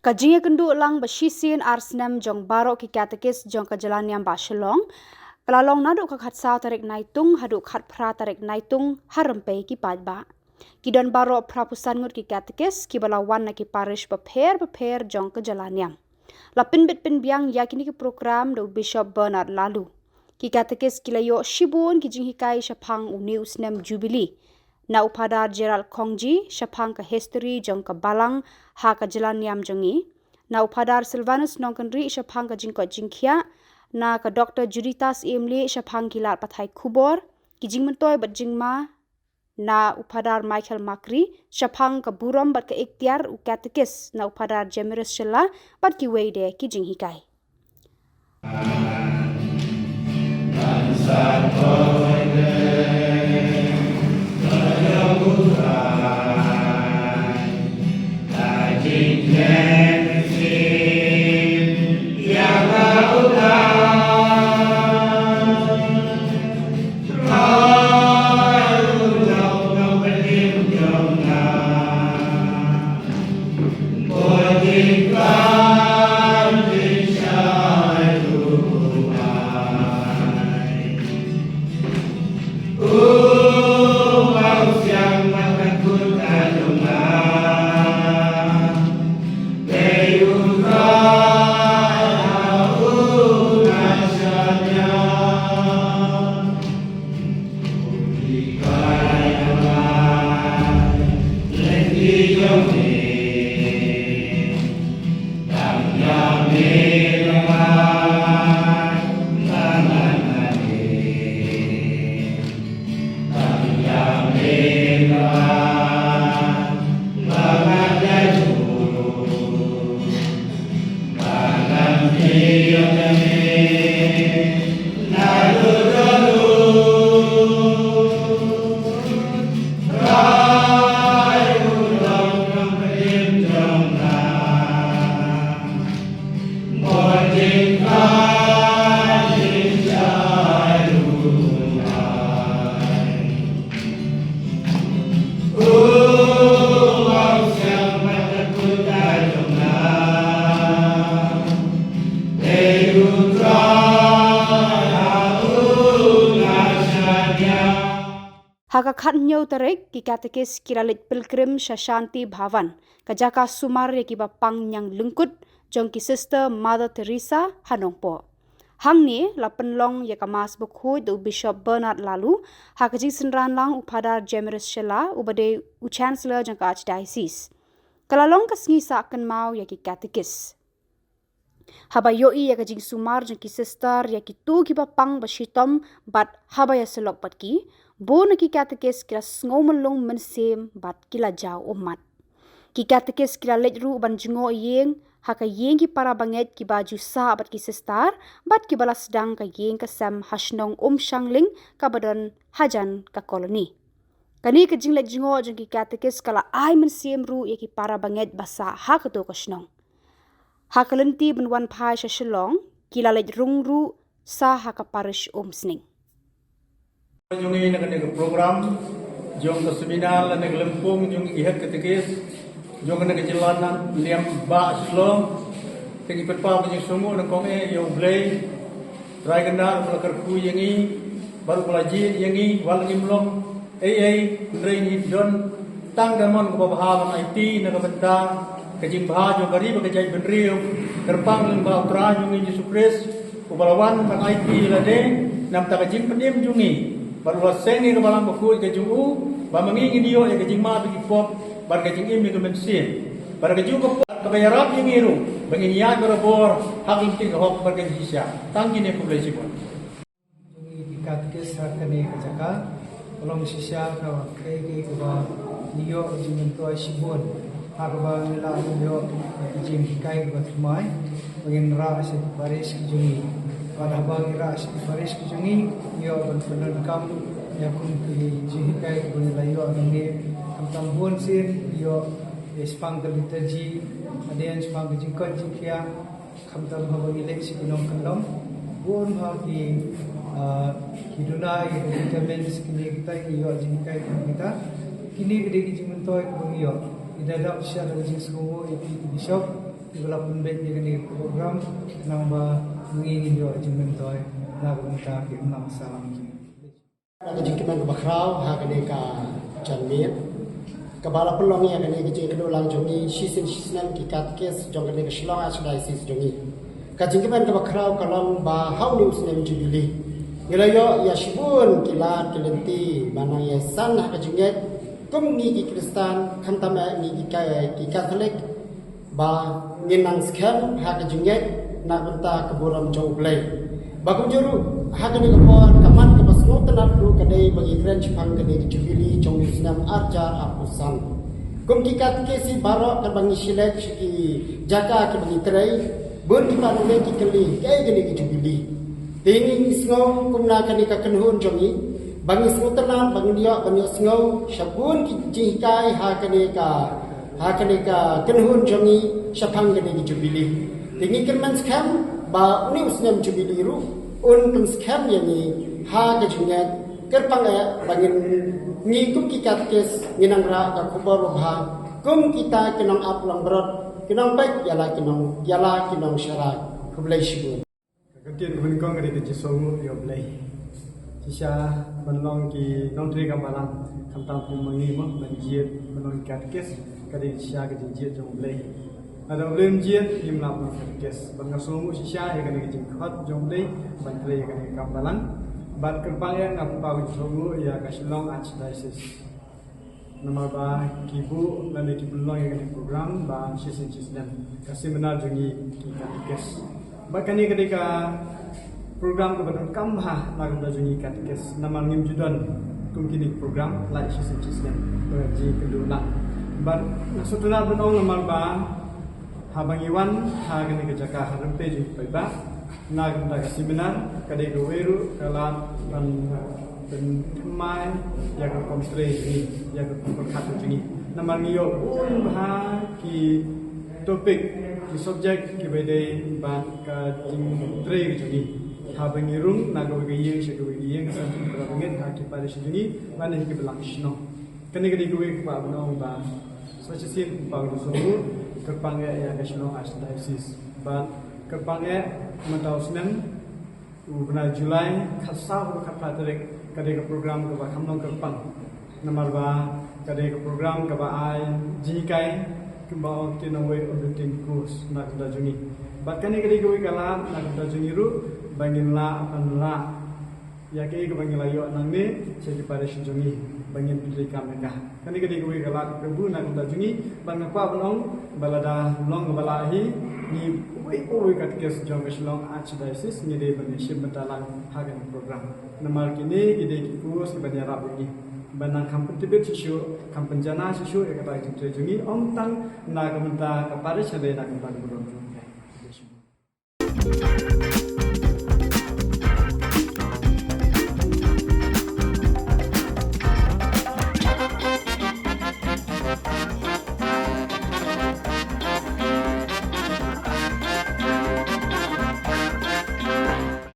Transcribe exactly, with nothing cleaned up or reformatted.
Ka jingïakynduh lang ba shisien ar snem jong baroh ki katekis jong ka jylla niam ba Shillong ka la long naduh ka khatsaw tarik Naitung haduh khatphra tarik Naitung ha rympei ki paidbah. Ki don baroh phra phew san ngut ki katekis kiba la wan na ki parish bapher bapher jong ka jylla niam. La pynbit pynbiang ïa kine ki program da u Bishop Bernard Laloo. Ki katekis ki la ïoh shibun ki jinghikai shaphang une u snem Jubilee. Na u Phadar Gerald Khongji shaphang ka history jong ka balang ha ka jylla niam jong ngi. Na u Phadar Silvanus Nongkynrih shaphang ka jingkoit jingkhiah. Na ka Doctor Juditas Emley shaphang ki lad pathai khubor, ki jingmyntoi bad jingma. Na u Phadar Michael Makri shaphang ka burom bad ka iktiar u katekis. Na u Phadar Jemiris Shylla bad kiwei de ki jinghikai. Ha ka khathynñiew tarik, ki katekis ki la leit pilgrim sha Shanti Bhavan, ka jaka sumar ïa kiba pang ñiang lyngkut jong ki Sister Mother Teresa ha Nongpoh. Hangne la pynlong ïa ka Mass bakhuid da u Bishop Bernard Laloo ha ka jingsynran lang u Phadar Jemiris Shylla uba dei u Chancellor jong ka Archdiocese. Ka la long ka sngi sah kynmaw ïa ki katekis. Haba ïohi ïa ka jingsumar jong ki sister ïa kito kiba pang ba shitom bad haba ïasyllok bad ki, bun na ki katekis ki la sngew mlung mynsiem bad ki la jaw ummat. Ki katekis ki la leit ruh ban jngoh ïing ha ka ïing ki para bangeit kiba ju sah bad ki sister bad kiba la sdang ka ïing ka sem ha shnong Umshangling kaba don hajan ka koloni. Kane ka jingleit jngoh jong ki katekis ka la ai mynsiem ruh ïa ki para bangeit ba sah ha kato ka shnong. Ha ka lynti ban wan phai sha Shillong, ki la leit rung ruh sa ha ka parish Umsning. Jong ngi na kane ka program jong ka seminar lane ka lympung jong ki head katekis jong kane ka jylla niam ba Shillong. Te ngi pynpaw ka jingsngewnguh nyngkong eh ïa U Blei Trai Kynrad uba la kyrkhu ïa ngi bad uba la jied ïa ngi wat la ngim long ei ei, hynrei ngi don tang ka mon kaba bha ban aiti na ka bynta ka jingbha jong ka ri bad ka jaitbynriew. Kyrpang lyngba U Trai jong ngi Jisu Khrist uba la wan ban aiti ïa lade na bynta ka jingpynim jong ngi bad uba la seng ïa ka Balang Bakhuid ka jong u ba ma ngi ngin ïoh ïa ka jingmap ïa ki pop bad ka jingim ïa ka mynsiem. Bad ka juh ka por kaba ïarap ïa ngi ruh ba ngin ïaid barabor ha ka lynti ka hok bad ka jingshisha. Tang kine, khublei shibun. Jong ngi ki katekis ha kane ka jaka, ka long shisha ka kaei kaei kaba ngi ïoh ka jingmyntoi shibun ha kaba ngi la ïoh ka jinghikai kaba thymmai ba ngin rah sha ki parish ki jong ngi. Bad haba ngi rah sha ki parish ki jong ngi, ngi ïoh ban pyndonkam ïa kum ki jinghikai kaba ngi la ïoh nangne. Khamtam bun sien ngi ïoh ïa shaphang ka liturgy, hadien shaphang ka jingkoit jingkhiah, khamtam haba ngi leit sha ki nongkyndong, bun ha ki, ah, ki duna ïa ka vitamins, kine kita ngi ïoh jinghikai kum kita. Kine ki dei ki jingmyntoi kaba ngi ïoh. Ngi da dap shisha da ka jingsngewnguh ïa phi ki bishop kiba la pynbeit ïa kane ka program, khnang ba ngi ngin ïoh jingmyntoi na ka bynta ki imlang sahlang jong ngi. Ka jingkmen kaba khraw ha kane ka janmiet kaba la pynlong ïa kane ka jingïakynduh lang jong ngi shisien shisnem ki katekis jong kane ka Shillong Archdiocese jong ngi. Ka jingkmen kaba khraw ka long ba ha une u snem Jubilee ngi la ïoh ïa shibun ki lad ki lynti ba nang ïasan ha ka jingngeit kum ngi ki Khristan, khamtam eh ngi ki Ka-, ki Katholik, ba ngin nang skhem ha ka jingngeit na ka bynta ka burom jong U Blei. Ba kumjuh ruh ha kane ka por ka mat kaba sngewtynnat ruh ka dei ba ngi kren shaphang kane ka Jubilee jong u snem arhajar arphew san. Kum ki katekis baroh kaba ngi shilek sha ki jaka kiba ngi trei, bun ki paralok ki kylli kaei kane ka Jubilee. Te ngi ngi sngew kumna kane ka kynhun jong ngi ba ngi sngewtynnat ba ngin ïoh ban ïohsngew sha bun ki jinghikai ha kane ka ha kane ka kynhun jong ngi shaphang kane ka Jubilee. Te ngi kyrmen skhem ba une u snem Jubilee ruh un pynskhem ïa ngi ha ka jingngeit. Kyrpang eh ba ngin, ngi kum ki katekis ngin nang rah ka khubor babha kum kita ki nongap langbrot, ki nongpeit ïa la ki nong, ïa la ki nongsharai. Khublei shibun. Ka ktien kaba nyngkong ka dei ka jingsngewnguh ïa U Blei. Shisha ban long ki nongtrei kam balang, khamtam kum ma ngi mo ban jied ban long ki katekis, ka dei shisha ka jingjied jong U Blei. Lada U Blei um jied ngim lah ban long katekis. Bad nga sngewnguh shisha ïa kane ka jingkhot jong U Blei ban trei ïa kane ka kam balang. Bad kyrpang eh nga pynpaw ka jingsngewnguh ïa ka Shillong Archdiocese. Namar ba ki buh lane ki pynlong ïa kane ka program ba shisien shisnem, ka seminar jong ngi ki katekis. Bad kane ka dei ka program kaba donkam bha na ka bynta jong ngi ki katekis. Namar ngim ju don kum kine ki program lait shisien shisnem ba jingkynduh lah. Bad nga sngewtynnat ban ong namar ba haba ngi wan ha kane ka jaka ha rympei jong ki paidbah na ka bynta ka seminar, ka dei kawei ruh ka lad ban pynthymmai ïa ka rukom trei jong ngi, ïa ka rukom pyrkhat jong ngi. Namar ngi ïoh bun bha ki topic, ki subject kiba dei bad ka jingtrei jong ngi. Haba ngi rung na kawei ka ïing sha kawei ka ïing, sa ngi pynbeit ha ki parish jong ngi lane ha ki balang shnong. Kane ka dei kawei kaba ban ong ba sa shisien pynpaw ka jingsngewnguh, kyrpang eh ïa ka Shillong Archdiocese. Bad kyrpang eh mynta u snem, u bnai July, khatsaw haduh khatphra tarik, ka dei ka program kaba kham long kyrpang. Namar ba ka dei ka program kaba ai jinghikai kumba ong ktien nongwei, auditing course na ka bynta jong ngi. Bad kane ka dei kawei ka lad na ka bynta jong ngi ruh ba ngin lah ban lah ïa kaei kaba ngi la ïoh nangne sha ki parish jong ngi ba ngin pyntreikam ïa ka. Kane ka dei kawei ka lad kaba na ka bynta jong ngi, bad nga kwah ban ong ba lada long kaba lah hi, ngi uwei pa uwei u katekis jong ka Shillong Archdiocese ngi dei ban ïashim bynta lang ha kane ka program. Namar kine ki dei ki course kiban ïarap ïa ngi ban nang kham pyntbit shuh shuh, kham pynjanai shuh shuh ïa kata ka jingtrei jong ngi, ym tang na ka bynta ka parish, hynrei na ka bynta ka burom jong ngi.